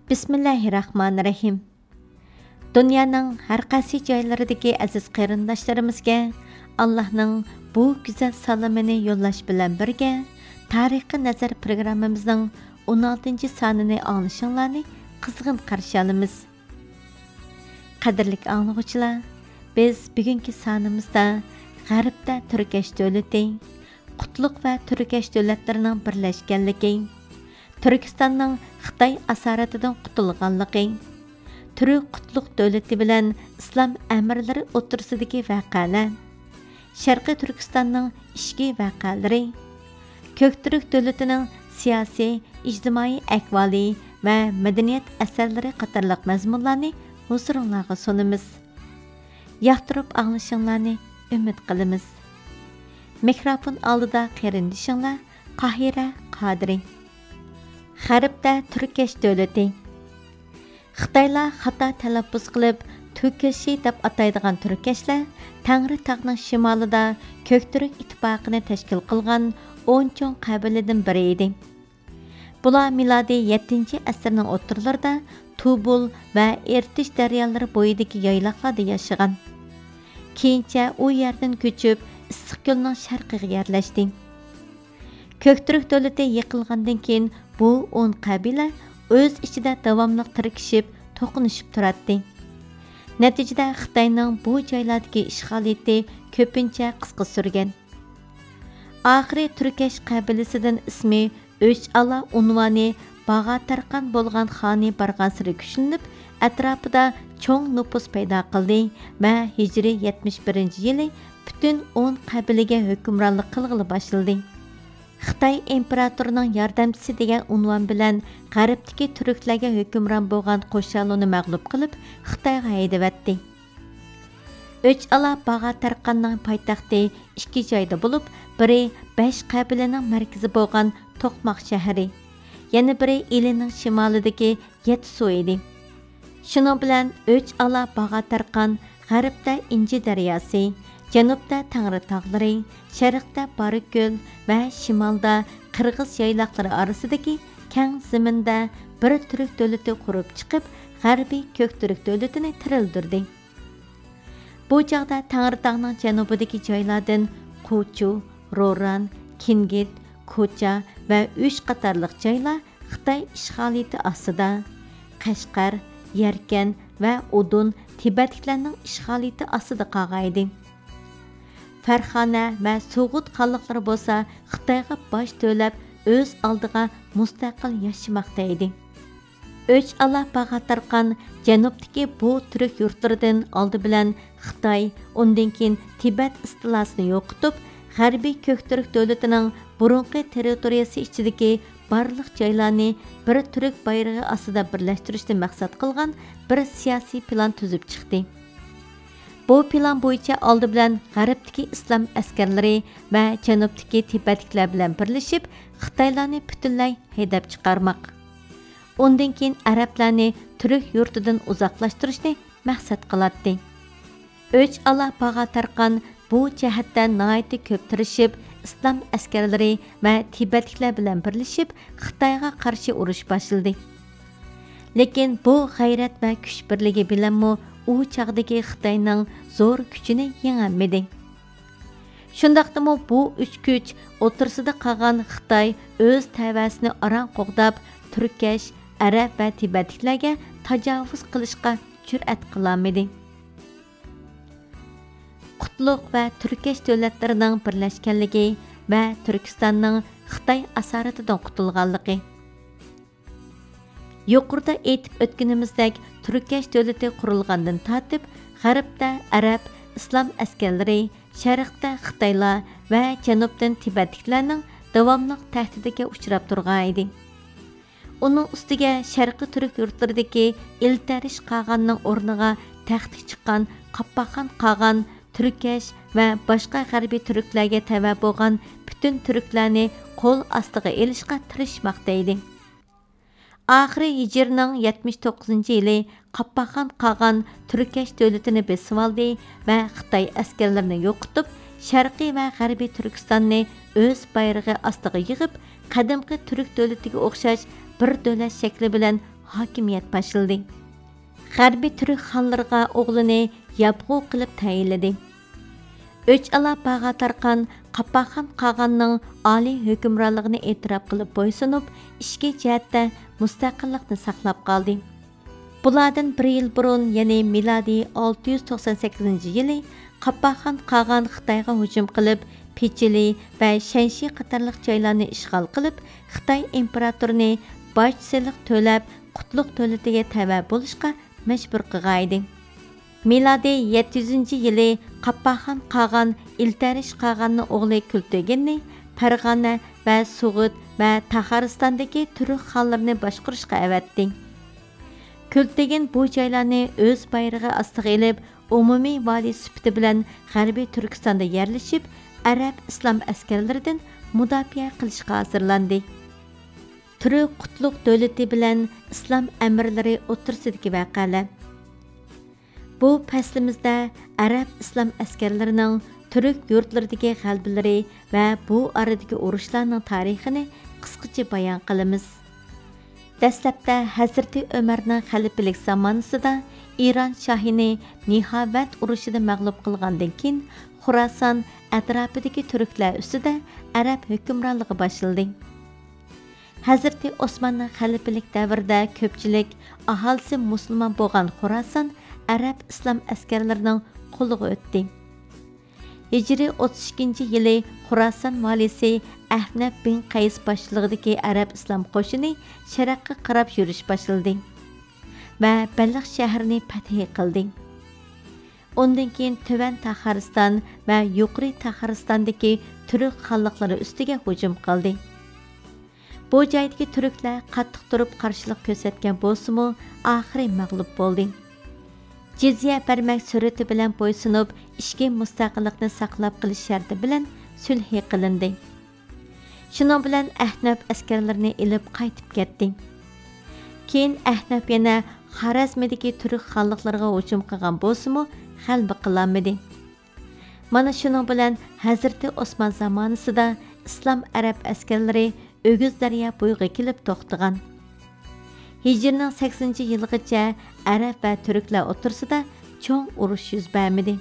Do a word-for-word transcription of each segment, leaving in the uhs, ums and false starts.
بىسمىللاھىرراھمانىرراھىم. دۇنيانىڭ ھەر قايسى جايلىرىدىكى ئەزىز قېرىنداشلىرىمىزگە ئاللاھنىڭ بۇ گۈزەل سالىمىنى يوللاش بىلەن بىرگە، تارىخقا نەزەر پروگراممىمىزنىڭ ئون ئالتىنچى سانىنى ئاڭلىشىڭلارنى قىزغىن قارشى ئالىمىز. قەدىرلىك ئاڭلىغۇچىلار، بىز بۈگۈنكى سانىمىزدا غەربتە تۈركەش دۆلىتى، قۇتلۇق ۋە تۈركەش دۆلەتلىرىنىڭ بىرلەشكەنلىكى، تۈركىستاننىڭ خىتاي ئاسارىتىدىن قۇتۇلغانلىقى، تۈرك قۇتلۇق دۆلىتى بىلەن ئىسلام ئەمىرلىرى ئوتتۇرىسىدىكى ۋەقەلەر، شەرقىي تۈركىستاننىڭ ئىچكى ۋەقەلىرى، كۆكتۈرك دۆلىتىنىڭ سىياسىي، ئىجتىمائىي ئەھۋالى ۋە مەدەنىيەت ئەسەرلىرى قاتارلىق مەزمۇنلارنى ھۇزۇرۇڭلارغا سۇنىمىز. ياقتۇرۇپ ئاڭلىشىڭلارنى ئۈمىد قىلىمىز. مىكروفون ئالدىدا قېرىندىشىڭلار قاھىرە قادىرى. غەربتە تۈركەش دۆلىتى. خىتايلار خاتا تەلەپپۇز قىلىپ، تۈركەشى دەپ ئاتايدىغان تۈركەشلەر تەڭرىتاغنىڭ شىمالىدا كۆكتۈرك ئىتتىپاقىنى تەشكىل قىلغان ئون چوڭ قەبىلىدىن بىرى ئىدى. بۇلار مىلادىي يەتتىنچى ئەسىرنىڭ ئوتتۇرىلىرىدا تۇبۇل ۋە ئىرتىش دەريالىرى بويىدىكى يايلاقلاردا ياشىغان. كېيىنچە ئۇ يەردىن كۆچۈپ، ئىسسىقكۆلنىڭ شەرقىگە يەرلەشتى. كۆكتۈرك دۆلىتى يىقىلغاندىن كېيىن، بۇ ئون قەبىلە ئۆز ئىچىدە داۋاملىق تىركىشىپ، توقۇنۇشۇپ تۇراتتى. نەتىجىدە، خىتاينىڭ بۇ جايلاردىكى ئىشغالىيىتى كۆپىنچە قىسقا سۈرگەن. ئاخىرى تۈركەش قەبىلىسىدىن ئىسمى ئۆچ ئالا، ئۇنۋانى باغا تەرقان بولغان خانى بارغانسېرى كۈچلىنىپ، ئەتراپىدا چوڭ نوپۇس پەيدا قىلدى ۋە ھىجرىي يەتمىش بىرىنچى يىلى پۈتۈن ئون قەبىلىگە ھۆكۈمرانلىق قىلغىلى باشلىدى. خىتاي ئىمپېراتورىنىڭ ياردەمچىسى دېگەن ئۇنۋان بىلەن غەربتىكى تۈركلەرگە ھۆكۈمران بولغان قوشانلۇنى مەغلۇپ قىلىپ، خىتايغا ھەيدىۋەتتى. ئۆچ ئالا باغا تەرقاننىڭ پايتەختى ئىككى جايدا بولۇپ، بىرى بەش قەبىلىنىڭ مەركىزى بولغان توقماق شەھىرى، يەنە بىرى ئىلىنىڭ شىمالىدىكى يەتتىسۇ ئىدى. شۇنىڭ بىلەن ئۆچ ئالا باغا تەرقان غەربتە ئىنجى دەرياسى، جەنۇبتا تەڭرى تاغلىرى، شەرقتە بارىكۆل ۋە شىمالدا قىرغىز يايلاقلىرى ئارىسىدىكى كەڭ زېمىندا بىر تۈرك دۆلىتى قۇرۇپ چىقىپ، غەربىي كۆكتۈرك دۆلىتىنى تىرىلدۈردى. بۇ چاغدا تەڭرىتاغنىڭ جەنۇبىدىكى جايلاردىن قوچۇ، روران، كىنگىت، كوچا ۋە ئۈچ قاتارلىق جايلار خىتاي ئىشغالىيىتى ئاستىدا، قەشقەر، يەركەن ۋە ئۇدۇن تىبەتلىكلەرنىڭ ئىشغالىيىتى ئاستىدا قالغانىدى. فەرغانە ۋە سوغۇت خانلىقلىرى بولسا خىتايغا باج تۆلەپ، ئۆز ئالدىغا مۇستەقىل ياشىماقتا ئىدى. ئۆچ ئالا باغا تەرقان جەنۇبتىكى بۇ تۈرك يۇرتلىرىدىن ئالدى بىلەن خىتاي، ئۇندىن كېيىن تىبەت ئىستىلاسىنى يوقىتىپ، غەربىي كۆكتۈرك دۆلىتىنىڭ بۇرۇنقى تېررىتورىيىسى ئىچىدىكى بارلىق جايلارنى بىر تۈرك بايرىقى ئاستىدا بىرلەشتۈرۈشنى مەقسەت قىلغان بىر سىياسىي پىلان تۈزۈپ چىقتى. بۇ پىلان بويىچە ئالدى بىلەن غەربتىكى ئىسلام ئەسكەرلىرى ۋە جەنۇبتىكى تىبەتلىكلەر بىلەن بىرلىشىپ، خىتايلارنى پۈتۈنلەي ھەيدەپ چىقارماق، ئۇندىن كېيىن ئەرەبلەرنى تۈرك يۇرتىدىن ئۇزاقلاشتۇرۇشنى مەقسەت قىلاتتى. ئۆچ ئالا باغا تەرقان بۇ جەھەتتە ناھايىتى كۆپ تىرىشىپ، ئىسلام ئەسكەرلىرى ۋە تىبەتلىكلەر بىلەن بىرلىشىپ، خىتايغا قارشى ئۇرۇش باشلىدى. لېكىن بۇ غەيرەت ۋە كۈچ بىرلىكى بىلەنمۇ ئۇ چاغدىكى خىتاينىڭ زور كۈچىنى يېڭەلمىدى. شۇنداقتىمۇ بۇ ئۈچ كۈچ ئوتتۇرىسىدا قالغان خىتاي ئۆز تەۋەسىنى ئاران قوغداپ، تۈركەش، ئەرەب ۋە تىبەتلىكلەرگە تاجاۋۇز قىلىشقا جۈرئەت قىلالمىدى. قۇتلۇق ۋە تۈركەش دۆلەتلىرىنىڭ بىرلەشكەنلىكى ۋە تۈركىستاننىڭ خىتاي ئاسارىتىدىن قۇتۇلغانلىقى. يۇقىرىدا ئېيتىپ ئۆتكىنىمىزدەك، تۈركەش دۆلىتى قۇرۇلغاندىن تارتىپ، غەربتە ئەرەب، ئىسلام ئەسكەرلىرى، شەرقتە خىتايلار ۋە جەنۇبتىن تىبەتلىكلەرنىڭ داۋاملىق تەھدىتىگە ئۇچراپ تۇرغان ئىدى. ئۇنىڭ ئۈستىگە شەرقىي تۈرك يۇرتلىرىدىكى ئىلتەرىش قاغاننىڭ ئورنىغا تەختكە چىققان قاپاخان قاغان تۈركەش ۋە باشقا غەربىي تۈركلەرگە تەۋە بولغان پۈتۈن تۈركلەرنى قول ئاستىغا ئېلىشقا تىرىشماقتا ئىدى. ئاخىرى ھىجرىنىڭ يەتمىش توققۇزىنچى يىلى قاپاخان قاغان تۈركەش دۆلىتىنى بېسىۋالدى ۋە خىتاي ئەسكەرلىرىنى يوقىتىپ، شەرقىي ۋە غەربىي تۈركىستاننى ئۆز بايرىقى ئاستىغا يىغىپ، قەدىمكى تۈرك دۆلىتىگە ئوخشاش بىر دۆلەت شەكلى بىلەن ھاكىمىيەت باشلىدى. غەربىي تۈرك خانلىرىغا ئوغلىنى ياپغۇ قىلىپ تەيىنلىدى. ئۆچ ئالا باغا تارقان قاپاخان قاغاننىڭ ئالىي ھۆكۈمرانلىقىنى ئېتىراپ قىلىپ بويسۇنۇپ، ئىچكى جەھەتتە مۇستەقىللىقنى ساقلاپ قالدى. بۇلاردىن بىر يىل بۇرۇن، يەنى مىلادىي ئالتە يۈز توقسان سەككىزىنچى يىلى قاپاخان قاغان خىتايغا ھۇجۇم قىلىپ، پېچىلى ۋە شەنشى قاتارلىق جايلارنى ئىشغال قىلىپ، خىتاي ئىمپېراتورىنى باج سېلىق تۆلەپ، قۇتلۇق دۆلىتىگە تەۋە بولۇشقا مەجبۇر قىلغانىدى. مىلادىي يەتتە يۈزىنچى يىلى قاپاخان قاغان ئىلتەرىش قاغاننىڭ ئوغلى كۈلتۈگىننى پەرغانە ۋە سوغۇت ۋە تاخارىستاندىكى تۈرك خانلىرىنى باشقۇرۇشقا ئەۋەتتى. كۈلتۈگىن بۇ جايلارنى ئۆز بايرىقى ئاستىغا ئېلىپ، ئومۇمىي ۋالىي سۈپىتى بىلەن غەربىي تۈركىستاندا يەرلىشىپ، ئەرەب ئىسلام ئەسكەرلىرىدىن مۇداپىئە قىلىشقا ھازىرلاندى. تۈرك قۇتلۇق دۆلىتى بىلەن ئىسلام ئەمىرلىرى ئوتتۇرىسىدىكى ۋەقەلەر. بۇ پەسلىمىزدە ئەرەب ئىسلام ئەسكەرلىرىنىڭ تۈرك يۇرتلىرىدىكى غەلىبىلىرى ۋە بۇ ئارىدىكى ئۇرۇشلارنىڭ تارىخىنى قىسقىچە بايان قىلىمىز. دەسلەپتە ھەزرىتى ئۆمەرنىڭ خەلىپىلىك زامانىسىدا ئىران شاھىنى نىھاۋەند ئۇرۇشىدا مەغلۇپ قىلغاندىن كېيىن، خوراسان ئەتراپىدىكى تۈركلەر ئۈستىدە ئەرەب ھۆكۈمرانلىقى باشلىدى. ھەزرىتى ئوسماننىڭ خەلىپىلىك دەۋرىدە كۆپچىلىك ئاھالىسى مۇسۇلمان بولغان خوراسان ئەرەب ئىسلام ئەسكەرلىرىنىڭ قولىغا ئۆتتى. ھىجرىي ئوتتۇز ئىككىنچى يىلى خوراسان ۋالىسى ئەھنەف بىن قەيس باشچىلىقىدىكى ئەرەب ئىسلام قوشۇنى شەرققە قاراپ يۈرۈش باشلىدى ۋە بەلخ شەھىرىنى پەتھى قىلدى. ئۇندىن كېيىن تۆۋەن تاخارىستان ۋە يۇقىرى تاخارىستاندىكى تۈرك خانلىقلىرى ئۈستىگە ھۇجۇم قىلدى. بۇ جايدىكى تۈركلەر قاتتىق تۇرۇپ قارشىلىق كۆرسەتكەن بولسىمۇ، ئاخىرى مەغلۇپ بولدى. جىزيە بەرمەك سۈرئىتى بىلەن بويسۇنۇپ، ئىچكى مۇستەقىللىقنى ساقلاپ قېلىش شەرتى بىلەن سۈلھى قىلىندى. شۇنىڭ بىلەن ئەھنەف ئەسكەرلىرىنى ئېلىپ قايتىپ كەتتى. كېيىن ئەھنەف يەنە خارەزمىدىكى تۈرك خانلىقلىرىغا ھۇجۇم قىلغان بولسىمۇ، غەلىبە قىلالمىدى. مانا شۇنىڭ بىلەن ھەزرىتى ئوسمان زامانىسىدا ئىسلام ئەرەب ئەسكەرلىرى ئۆگۈز دەريا بويىغا كېلىپ توختىغان. ھىجرىنىڭ سەكسىنىنچى يىلىغىچە ئەرەب ۋە تۈركلەر ئوتتۇرىسىدا چوڭ ئۇرۇش يۈز بەرمىدى.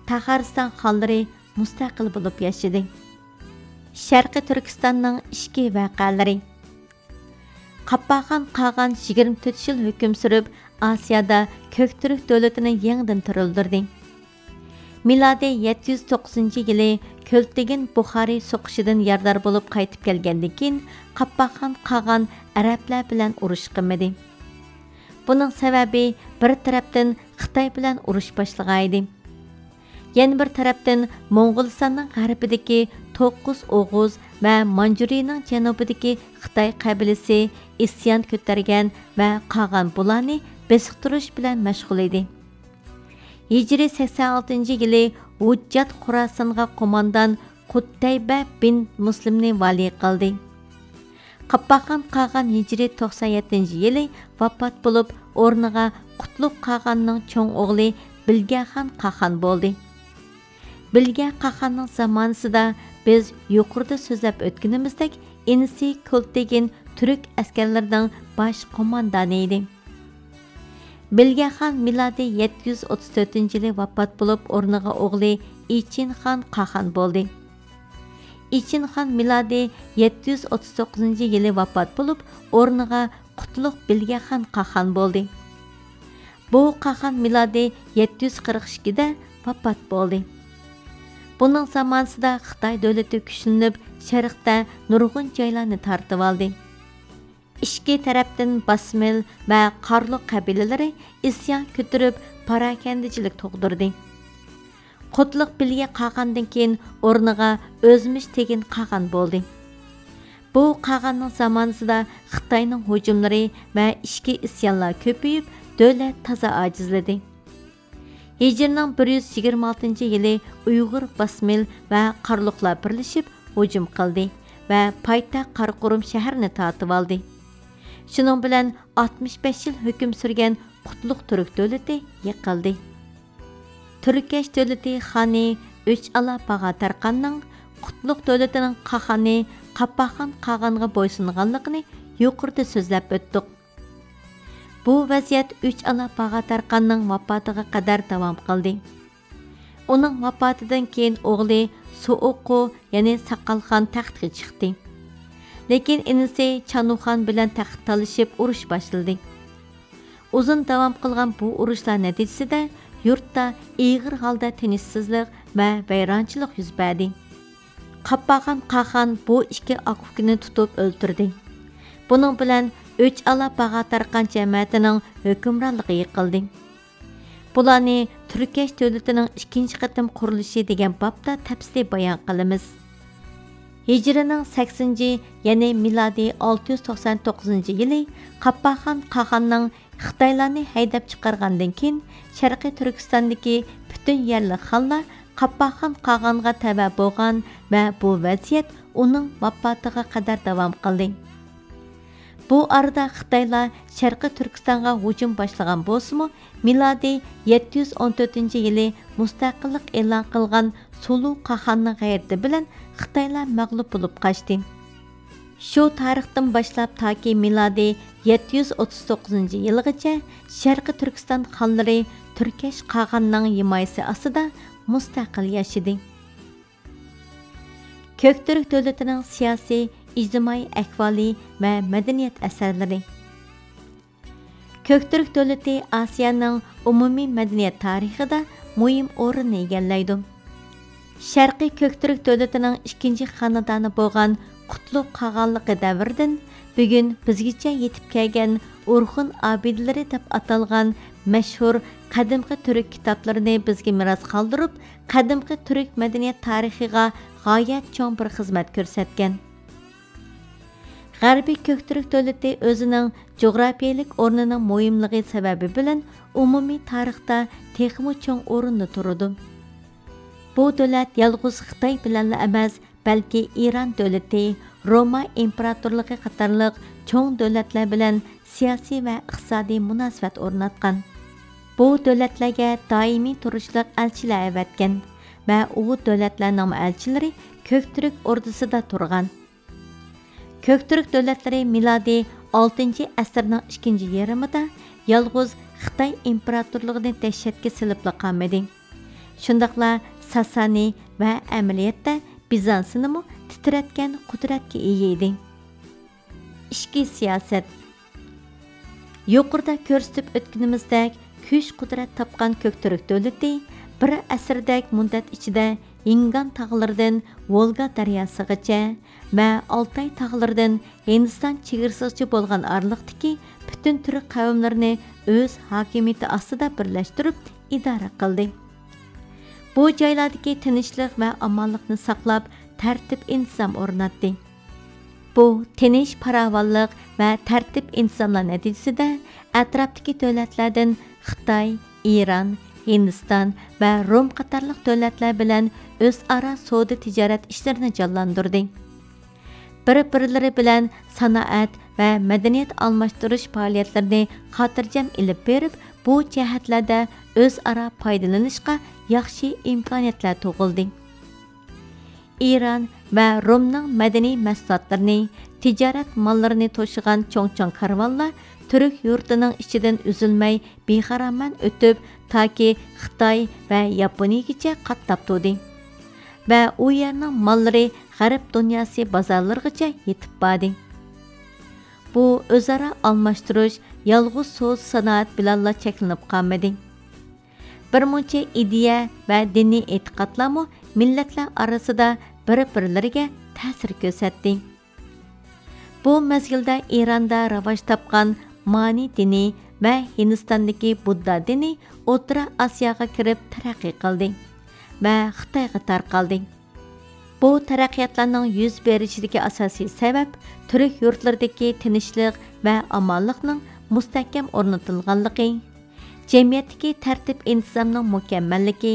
تاخارىستان خانلىرى مۇستەقىل بولۇپ ياشىدى. شەرقىي تۈركىستاننىڭ ئىچكى ۋەقەلىرى. قاپاخان قاغان يىگىرمە تۆت يىل ھۆكۈم سۈرۈپ، ئاسىيادا كۆكتۈرك دۆلىتىنى يېڭىدىن تىرىلدۈردى. مىلادىي يەتتە يۈز توققۇزىنچى يىلى كۆلتىگىن بۇخارى سوقۇشىدىن يارىدار بولۇپ قايتىپ كەلگەندىن كېيىن، قاپاخان قاغان ئەرەبلەر بىلەن ئۇرۇش قىلمىدى. بۇنىڭ سەۋەبى، بىر تەرەپتىن خىتاي بىلەن ئۇرۇش باشلىغانىدى. يەنە بىر تەرەپتىن، موڭغۇلىستاننىڭ غەربىدىكى توققۇز ئوغۇز ۋە مانجۇرىيىنىڭ جەنۇبىدىكى خىتاي قەبىلىسى ئىسيان كۆتەرگەن ۋە قاغان بۇلارنى بېسىقتۇرۇش بىلەن مەشغۇل ئىدى. ھىجرىي سەكسەن ئالتىنچى يىلى ھۇججات خوراسانغا قوماندان قۇتتەيبە بىن مۇسلىمنى ۋالىي قىلدى. قاپاخان قاغان ھىجرىي توقسان يەتتىنچى يىلى ۋاپات بولۇپ، ئورنىغا قۇتلۇق قاغاننىڭ چوڭ ئوغلى بىلگەخان قاخان بولدى. بىلگە قاخاننىڭ زامانىسىدا بىز يۇقىرىدا سۆزلەپ ئۆتكىنىمىزدەك، ئىنىسى كۆلتېگىن تۈرك ئەسكەرلىرىنىڭ باش قوماندانى ئىدى. بىلگەخان مىلادىي يەتتە يۈز ئوتتۇز تۆتىنچى يىلى ۋاپات بولۇپ، ئورنىغا ئوغلى ئىچىنخان قاخان بولدى. ئىچىنخان مىلادىي يەتتە يۈز ئوتتۇز توققۇزىنچى يىلى ۋاپات بولۇپ، ئورنىغا قۇتلۇق بىلگەخان قاخان بولدى. بۇ قاخان مىلادىي يەتتە يۈز قىرىق ئىككىدە ۋاپات بولدى. بۇنىڭ زامانىسىدا خىتاي دۆلىتى كۈچلىنىپ، شەرقتە نۇرغۇن جايلارنى تارتىۋالدى. ئىچكى تەرەپتىن باسمىل ۋە قارلۇق قەبىلىلىرى ئىسيان كۆتۈرۈپ، پاراكەندىچىلىك تۇغدۇردى. قۇتلۇق بىلگە قاغاندىن كېيىن ئورنىغا ئۆزمۈش تېگىن قاغان بولدى. بۇ قاغاننىڭ زامانىسىدا خىتاينىڭ ھۇجۇملىرى ۋە ئىچكى ئىسيانلار كۆپىيىپ، دۆلەت تازا ئاجىزلىدى. ھىجرىنىڭ بىر يۈز يىگىرمە ئالتىنچى يىلى ئۇيغۇر، باسمىل ۋە قارلۇقلار بىرلىشىپ ھۇجۇم قىلدى ۋە پايتەخت قاراقۇرۇم شەھىرىنى تارتىۋالدى. شۇنىڭ بىلەن ئاتمىش بەش يىل ھۆكۈم سۈرگەن قۇتلۇق تۈرك دۆلىتى يىقىلدى. تۈركەش دۆلىتى خانى ئۆچ ئالا باغا تارقاننىڭ قۇتلۇق دۆلىتىنىڭ قاخانى قاپاخان قاغانغا بويسۇنغانلىقىنى يۇقىرىدا سۆزلەپ ئۆتتۇق. بۇ ۋەزىيەت ئۈچ ئالا باغا تارخاننىڭ ۋاپاتىغا قەدەر داۋام قىلدى. ئۇنىڭ ۋاپاتىدىن كېيىن ئوغلى سوئوقۇ، يەنى ساقالخان تەختكە چىقتى. لېكىن ئىنىسى چانۇخان بىلەن تەخت تالىشىپ ئۇرۇش باشلىدى. ئۇزۇن داۋام قىلغان بۇ ئۇرۇشلار نەتىجىسىدە يۇرتتا ئېغىر ھالدا تىنچسىزلىق ۋە ۋەيرانچىلىق يۈز بەردى. قاپپاخان قاخان بۇ ئىككى ئاكا-ئۇكىنى تۇتۇپ ئۆلتۈردى. بۇنىڭ بىلەن ئۈچ ئالا باغا تارخان جەمەتىنىڭ ھۆكۈمرانلىقى يىقىلدى. بۇلارنى تۈركەش دۆلىتىنىڭ ئىككىنچى قېتىم قۇرۇلۇشى دېگەن بابتا تەپسىلىي بايان قىلىمىز. ھىجرىنىڭ سەكسىنىنچى، يەنى مىلادىي ئالتە يۈز توقسان توققۇزىنچى يىلى قاپپاخان قاخاننىڭ خىتايلارنى ھەيدەپ چىقارغاندىن كېيىن، شەرقىي تۈركىستاندىكى پۈتۈن يەرلىك خانلار قاپپاخان قاخانغا تەۋە بولغان ۋە بۇ ۋەزىيەت ئۇنىڭ ۋاپاتىغا قەدەر داۋام قىلدى. بۇ ئارىدا خىتايلار شەرقىي تۈركىستانغا ھۇجۇم باشلىغان بولسىمۇ، مىلادىي يەتتە يۈز ئون تۆتىنچى يىلى مۇستەقىللىق ئېلان قىلغان سۇلۇ قاخاننىڭ غەيرىتى بىلەن خىتايلار مەغلۇپ بولۇپ قاچتى. شۇ تارىختىن باشلاپ تاكى مىلادىي يەتتە يۈز ئوتتۇز توققۇزىنچى يىلغىچە شەرقىي تۈركىستان خانلىرى تۈركەش قاخاننىڭ ھىمايىسى ئاستىدا مۇستەقىل ياشىدى. كۆكتۈرك دۆلىتىنىڭ سىياسىي، ئىجتىمائىي ئەھۋالى ۋە مەدەنىيەت ئەسەرلىرى. كۆكتۈرك دۆلىتى ئاسىيانىڭ ئومۇمىي مەدەنىيەت تارىخىدا مۇھىم ئورۇننى ئىگىلەيدۇ. شەرقىي كۆكتۈرك دۆلىتىنىڭ ئىككىنچى خانىدانى بولغان قۇتلۇق قاغانلىقى دەۋرىدىن بۈگۈن بىزگىچە يېتىپ كەلگەن ئورخۇن ئابىدىلىرى دەپ ئاتالغان مەشھۇر قەدىمكى تۈرك كىتابلىرىنى بىزگە مىراس قالدۇرۇپ، قەدىمكى تۈرك مەدەنىيەت تارىخىغا غايەت چوڭ بىر خىزمەت كۆرسەتكەن. غەربىي كۆكتۈرك دۆلىتى ئۆزىنىڭ جۇغراپىيەلىك ئورنىنىڭ مۇھىملىقى سەۋەبى بىلەن ئومۇمىي تارىختا تېخىمۇ چوڭ ئورۇندا تۇرىدۇ. بۇ دۆلەت يالغۇز خىتاي بىلەنلا ئەمەس، بەلكى ئىران دۆلىتى، روما ئىمپېراتورلۇقى قاتارلىق چوڭ دۆلەتلەر بىلەن سىياسىي ۋە ئىقتىسادىي مۇناسىۋەت ئورناتقان. بۇ دۆلەتلەرگە دائىمىي تۇرۇشلۇق ئەلچىلەر ئەۋەتكەن ۋە ئۇ دۆلەتلەرنىڭمۇ ئەلچىلىرى كۆكتۈرك ئوردىسىدا تۇرغان. كۆكتۈرك دۆلەتلىرى مىلادىي ئالتىنچى ئەسىرنىڭ ئىككىنچى يېرىمىدا يالغۇز خىتاي ئىمپېراتورلۇقىنى دەھشەتكە سېلىپلا قالمىدى. شۇنداقلا ساسانى ۋە ئەمەلىيەتتە بىزانسنىمۇ تىترەتكەن قۇدرەتكە ئىگە ئىدى. ئىچكى سىياسەت. يۇقىرىدا كۆرسىتىپ ئۆتكىنىمىزدەك، كۈچ-قۇدرەت تاپقان كۆكتۈرك دۆلىتى بىر ئەسىردەك مۇددەت ئىچىدە ھىنگان تاغلىرىدىن ۋولگا دەرياسىغىچە ۋە ئالتاي تاغلىرىدىن ھىندىستان چېگرىسىغىچە بولغان ئارىلىقتىكى پۈتۈن تۈرك قەۋملىرىنى ئۆز ھاكىمىيىتى ئاستىدا بىرلەشتۈرۈپ ئىدارە قىلدى. بۇ جايلاردىكى تىنچلىق ۋە ئامانلىقنى ساقلاپ، تەرتىپ-ئىنتىزام ئورناتتى. بۇ تىنچ، پاراۋانلىق ۋە تەرتىپ-ئىنتىزاملار نەتىجىسىدە ئەتراپتىكى دۆلەتلەردىن خىتاي، ئىران، ھىندىستان ۋە روم قاتارلىق دۆلەتلەر بىلەن ئۆزئارا سودا-تىجارەت ئىشلىرىنى جانلاندۇردى. بىر-بىرلىرى بىلەن سانائەت ۋە مەدەنىيەت ئالماشتۇرۇش پائالىيەتلىرىنى خاتىرجەم ئېلىپ بېرىپ، بۇ جەھەتلەردە ئۆزئارا پايدىلىنىشقا ياخشى ئىمكانىيەتلەر تۇغۇلدى. ئىران ۋە رومنىڭ مەدەنىي مەھسۇلاتلىرىنى، تىجارەت ماللىرىنى توشۇغان چوڭ-چوڭ كارۋانلار تۈرك يۇرتىنىڭ ئىچىدىن ئۈزۈلمەي بىخارامان ئۆتۈپ، تاكى خىتاي ۋە ياپونىيىگىچە قاتناپ تۇردى ۋە ئۇ يەرنىڭ ماللىرى غەرب دۇنياسى بازارلىرىغىچە يېتىپ باردى. بۇ ئۆزئارا ئالماشتۇرۇش يالغۇز سودا-سانائەت بىلەنلا چەكلىنىپ قالمىدى. بىرمۇنچە ئىدىيە ۋە دىنىي ئېتىقادلارمۇ مىللەتلەر ئارىسىدا بىر-بىرلىرىگە تەسىر كۆرسەتتى. بۇ مەزگىلدە ئىراندا راۋاج تاپقان مانى دىنى ۋە ھىندىستاندىكى بۇددا دىنى ئوتتۇرا ئاسىياغا كىرىپ تەرەققىي قىلدى ۋە خىتايغا تارقالدى. بۇ تەرەققىياتلارنىڭ يۈز بېرىشىدىكى ئاساسىي سەۋەب تۈرك يۇرتلىرىدىكى تىنچلىق ۋە ئامانلىقنىڭ مۇستەھكەم ئورنىتىلغانلىقى، جەمئىيەتتىكى تەرتىپ-ئىنتىزامنىڭ مۇكەممەللىكى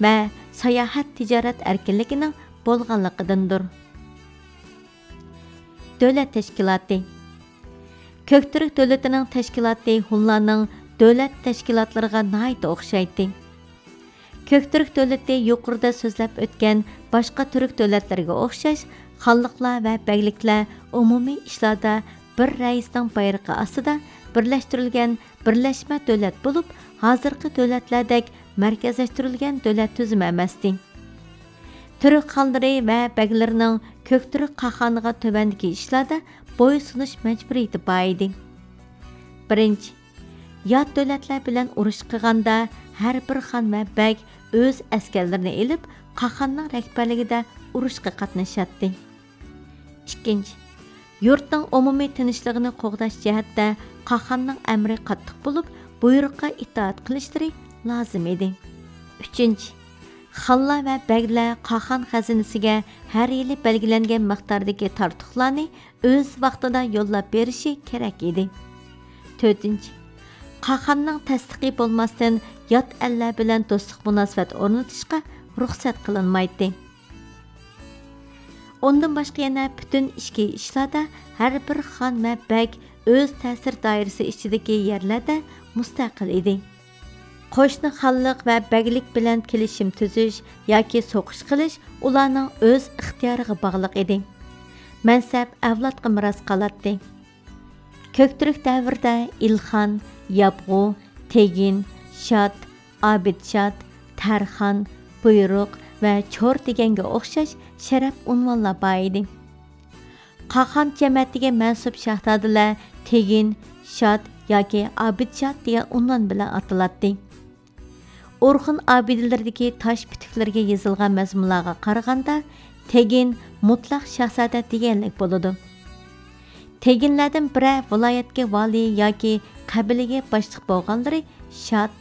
ۋە ساياھەت، تىجارەت ئەركىنلىكىنىڭ بولغانلىقىدىندۇر. دۆلەت تەشكىلاتى. كۆكتۈرك دۆلىتىنىڭ تەشكىلاتى ھونلارنىڭ دۆلەت تەشكىلاتلىرىغا ناھايىتى ئوخشايتتى. كۆكتۈرك دۆلىتى يۇقىرىدا سۆزلەپ ئۆتكەن باشقا تۈرك دۆلەتلىرىگە ئوخشاش، خانلىقلار ۋە بەگلىكلەر ئومۇمىي ئىشلاردا بىر رەئىسنىڭ بايرىقى ئاستىدا بىرلەشتۈرۈلگەن بىرلەشمە دۆلەت بولۇپ، ھازىرقى دۆلەتلەردەك مەركەزلەشتۈرۈلگەن دۆلەت تۈزۈمى ئەمەستى. تۈرك خانلىرى ۋە بەگلىرىنىڭ كۆكتۈرك قاخانىغا تۆۋەندىكى ئىشلاردا بويسۇنۇش مەجبۇرىيىتى بار ئىدى. بىرىنچى، يات دۆلەتلەر بىلەن ئۇرۇش قىلغاندا، ھەر بىر خان ۋە بەگ ئۆز ئەسكەرلىرىنى ئېلىپ، قاخاننىڭ رەھبەرلىكىدە ئۇرۇشقا قاتنىشاتتى. ئىككىنچى، يۇرتنىڭ ئومۇمىي تىنچلىقىنى قوغداش جەھەتتە قاخاننىڭ ئەمرى قاتتىق بولۇپ، بۇيرۇققا ئىتائەت قىلىشلىرى لازىم ئىدى. ئۈچىنچى، خانلار ۋە بەگلەر قاخان خەزىنىسىگە ھەر يىلى بەلگىلەنگەن مىقداردىكى تارتۇقلارنى ئۆز ۋاقتىدا يوللاپ بېرىشى كېرەك ئىدى. تۆتىنچى، قاخاننىڭ تەستىقى بولماستىن، يات ئەللەر بىلەن دوستلۇق مۇناسىۋەت ئورنىتىشقا رۇخسەت قىلىنمايتتى. ئۇندىن باشقا يەنە پۈتۈن ئىچكى ئىشلاردا ھەر بىر خان ۋە بەگ ئۆز تەسىر دائىرىسى ئىچىدىكى يەرلەردە مۇستەقىل ئىدى. قوشنا خانلىق ۋە بەگلىك بىلەن كېلىشىم تۈزۈش ياكى سوقۇش قىلىش ئۇلارنىڭ ئۆز ئىختىيارىغا باغلىق ئىدى. مەنسەپ ئەۋلادقا مىراس قالاتتى. كۆكتۈرك دەۋرىدە ئىلخان، ياپغۇ، تېگىن، شات، ئابىدشات، تەرخان، بۇيرۇق ۋە چور دېگەنگە ئوخشاش شەرەپ ئۇنۋانلار بار ئىدى. قاخان جەمەتىگە مەنسۇپ شاھزادىلەر تېگىن، شات ياكى ئابىدشات دېگەن ئۇنۋان بىلەن ئاتىلاتتى. ئورخۇن ئابىدىلىرىدىكى تاش پۈتۈكلىرىگە يېزىلغان مەزمۇنلارغا قارىغاندا، تېگىن مۇتلەق شاھزادە دېگەنلىك بولىدۇ. تېگىنلەردىن بىرەر ۋىلايەتكە ۋالىي ياكى قەبىلىگە باشلىق بولغانلىرى شات،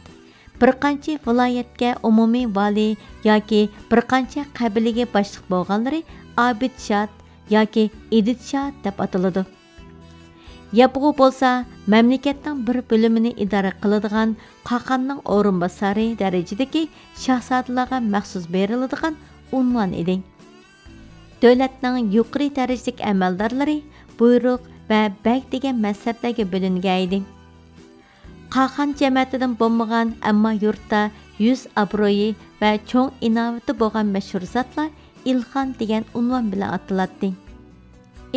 بىر قانچە ۋىلايەتكە ئومۇمىي ۋالىي ياكى بىر قانچە قەبىلىگە باشلىق بولغانلىرى ئابىدشات ياكى ئىدىدشات دەپ ئاتىلىدۇ. ياپغۇ بولسا مەملىكەتنىڭ بىر بۆلۈمىنى ئىدارە قىلىدىغان قاخاننىڭ ئورۇنباسارى دەرىجىدىكى شاھزادىلارغا مەخسۇس بېرىلىدىغان ئۇنۋان ئىدى. دۆلەتنىڭ يۇقىرى دەرىجىلىك ئەمەلدارلىرى بۇيرۇق ۋە بەگ دېگەن مەنسەپلەرگە بۆلۈنگەن ئىدى. قاخان جەمەتىدىن بولمىغان، ئەمما يۇرتتا يۈز ئابرۇيى ۋە چوڭ ئىناۋىتى بولغان مەشھۇر زاتلار ئىلخان دېگەن ئۇنۋان بىلەن ئاتىلاتتى.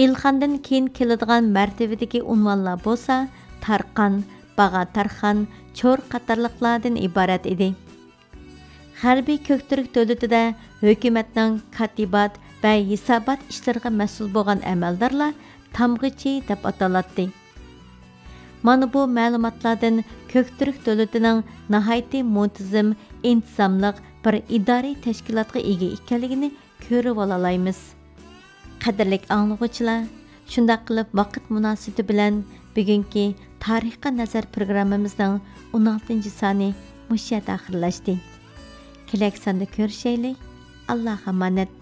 ئىلخاندىن كېيىن كېلىدىغان مەرتىۋىدىكى ئۇنۋانلار بولسا تارقان، باغا تارخان، چور قاتارلىقلاردىن ئىبارەت ئىدى. غەربىي كۆكتۈرك دۆلىتىدە ھۆكۈمەتنىڭ كاتىبات ۋە ھېسابات ئىشلىرىغا مەسئۇل بولغان ئەمەلدارلار تامغىچى دەپ ئاتىلاتتى. مانا بۇ مەلۇماتلاردىن كۆكتۈرك دۆلىتىنىڭ ناھايىتى مۇنتىزىم، ئىنتىزاملىق بىر ئىدارىي تەشكىلاتقا ئىگە ئىكەنلىكىنى كۆرۈۋالالايمىز. قەدىرلىك ئاڭلىغۇچىلار، شۇنداق قىلىپ ۋاقىت مۇناسىۋىتى بىلەن بۈگۈنكى تارىخقا نەزەر پروگراممىمىزنىڭ ئون ئالتىنچى سانى مۇشۇ يەردە ئاخىرلاشتى. كېلەك ساندا كۆرۈشەيلى. ئاللاغا ئامانەت.